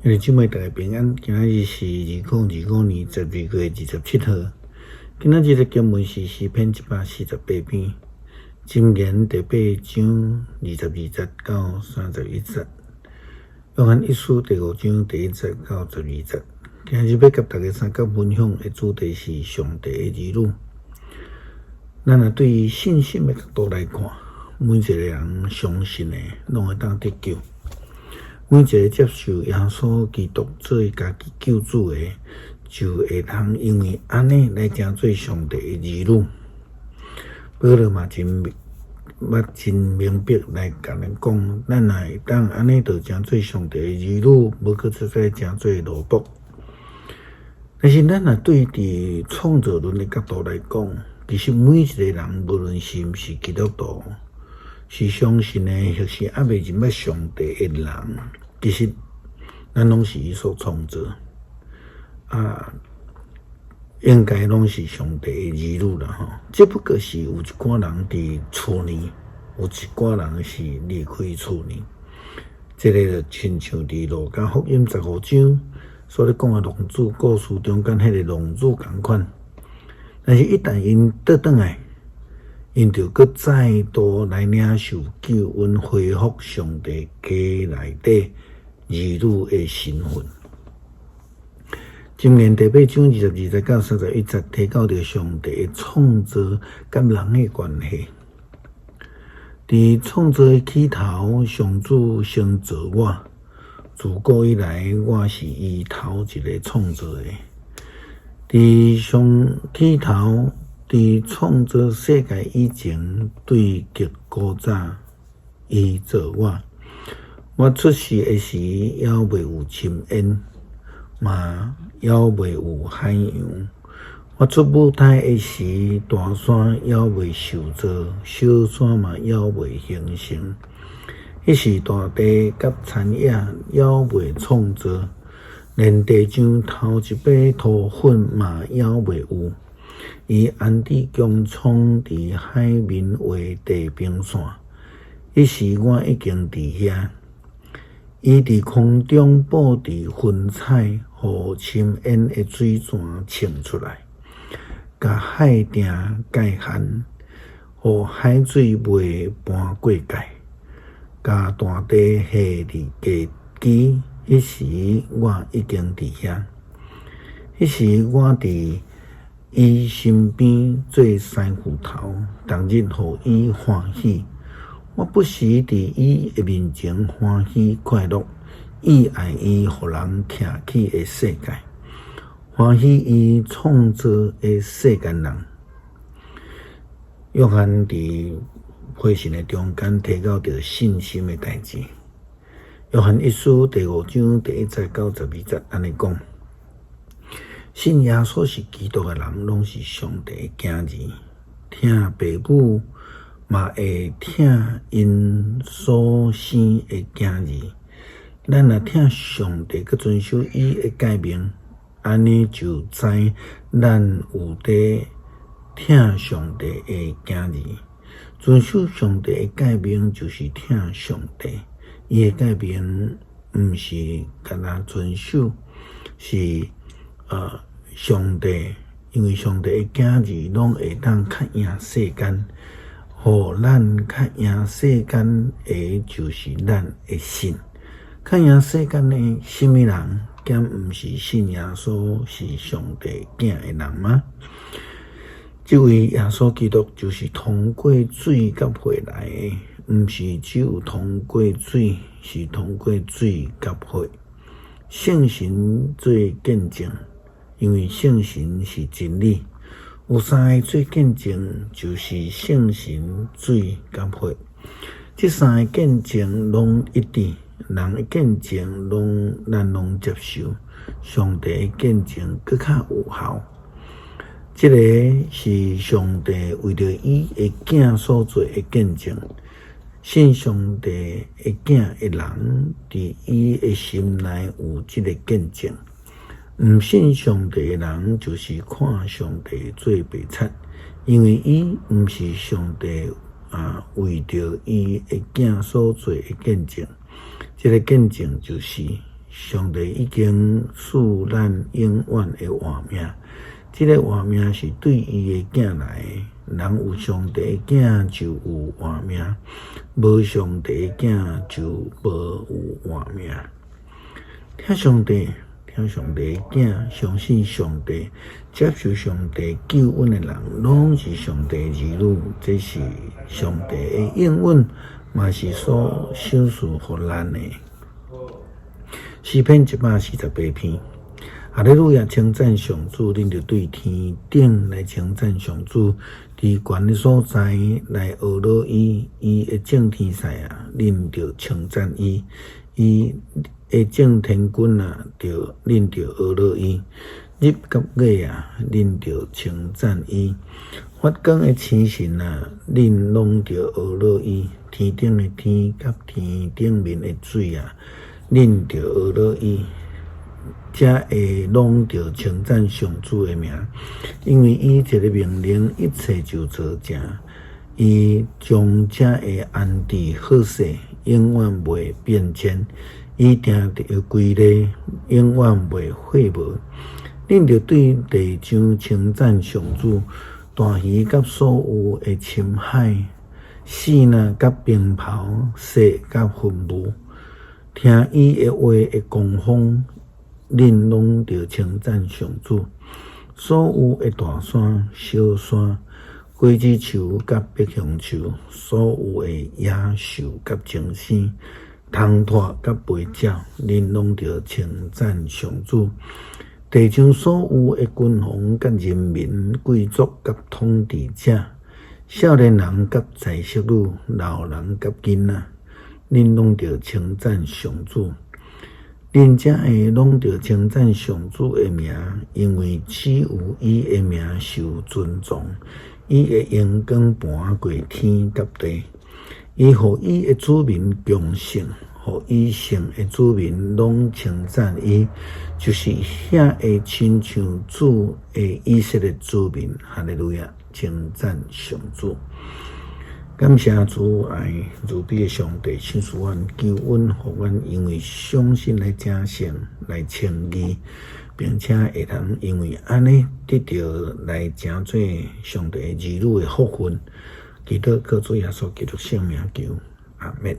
兄弟姊妹大家平安，今仔日是2025年12月27號。今仔日的經文是詩篇148篇，箴言第八章22節到31節，約翰一書第五章第1節到12節。今日欲佮大家相共分享的主題是上帝的兒女。咱若對信心的角度來看，每一個人相信的，攏會當得救。每一個接受耶穌基督做伊家己救主的，就會通因為按呢來成做上帝的兒女。保羅嘛真捌真明白來共咱講，咱若會當按呢，就成做上帝的兒女，無閣再成做奴僕。但是咱若對佇創造論的角度來講，其實每一個人，無論是毋是基督徒，是相信的，抑是猶未認捌上帝的人，其實咱攏是伊所創造，啊，應該攏是上帝的兒女啦吼。只不過是有一寡人佇厝內，有一寡人是離開厝內。這个就親像佇路加福音15章所咧講的浪子故事中間彼个浪子仝款。但是，一旦𪜶倒轉來，𪜶就閣再度來領受救恩，恢復上帝家內底兒女的身份。箴言第八章22節到31節提到著上帝的創造佮人的關係。佇創造的起頭，上主先造我，自古以來，我是伊頭一个創造的。佇上起頭，佇創造世界以前，對極古早，伊造我。我出世的時，猶未有深淵，嘛猶未有海洋。我出母胎的時，大山猶未受造，小山嘛猶未形成。彼時大地佮田野猶未創造，連地上頭一擺塗粉嘛猶未有。伊安置穹蒼佇海面畫地平線，彼時我已經佇遐。伊佇空中布置雲彩，予深淵的水泉衝出來，共海定界限，予海水袂漫過界，共大地下佇地基。彼時我已經佇遐，彼時我佇伊身邊做師傅頭，逐日予伊歡喜。我不時佇伊的面前歡喜快樂，意愛伊予人徛起的世界，歡喜伊創造的世間人。約翰佇批信的中間提到著信心的代誌。約翰一書第五章第1節到12節按呢講：信耶穌是基督的人，攏是上帝的囝兒。疼爸母嘛會疼𪜶所生的囝兒。咱若疼上帝，閣遵守伊的誡命，按呢就知咱有佇疼上帝的囝兒。遵守上帝的誡命，就是疼上帝。伊的誡命毋是干焦遵守，是上帝，因為上帝的囝兒攏會當較贏世間，予咱較贏世間的，就是咱的信。較贏世間的啥物人，敢毋是信耶穌是上帝囝的人嗎？這位耶穌基督就是通過水佮血來的，毋是只有通過水，是通過水佮血。聖神做見證，因為聖神是真理。有三个做見證，就是聖神、水佮血。這三個見證攏一致，人的見證攏咱攏接受，上帝的見證閣較有效。這个是上帝為著伊的囝所做的見證。信上帝的囝的人，佇伊的心內有這个見證。毋信上帝的人，就是看上帝做白賊，因為伊毋是上帝啊為著伊的囝所做的見證。這个見證就是上帝已經賜咱永遠的活命，這个活命是對伊的囝來的。人有上帝的囝就有活命，無上帝的囝就無有活命。疼上帝，疼上帝的囝，相信上帝，接受上帝救恩的人，攏是上帝的兒女，這是上帝的應允，嘛是所賞賜予咱的。詩篇148篇，哈利路亞！稱讚上主，恁著對天頂來稱讚上主，佇懸的所在來呵咾伊，伊的眾天使啊，恁著稱讚伊，伊的眾天軍啊，著恁著呵咾伊，日佮月啊，恁著稱讚伊，發光的星辰啊，恁攏著呵咾伊，天頂的天佮天頂面的水啊，恁著呵咾伊，這會攏著稱讚上主的名，因為伊一个命令，一切就做成。伊將這會安置好勢，永遠袂變遷。伊定的規例，永遠袂廢無。恁著對地上稱讚上主，大魚佮所有的深海，死若佮冰雹，雪佮雲霧。聽伊的話的狂風，恁攏著稱讚上主。所有的大山、小山、果子樹佮白橡樹，所有的野獸佮精牲，蟲豸佮飛鳥，恁攏著稱讚上主。地上所有的君王佮人民、貴族佮統治者，少年人佮才淑女，老人佮囡仔，恁攏著稱讚上主。恁遮會攏著稱讚上主的名，因為只有伊的名受尊崇。伊的榮光盤過天佮地，伊予伊的子民強盛，予伊聖的子民攏稱讚伊，就是遐會親像主的以色列子民。哈利路亞，稱讚上主。感謝主愛慈悲的上帝，賞賜阮救恩，予阮因為相信來成聖，來稱義，並且會通因為按呢得著來成做上帝兒女的福分。祈禱靠主耶穌基督聖名求，阿們。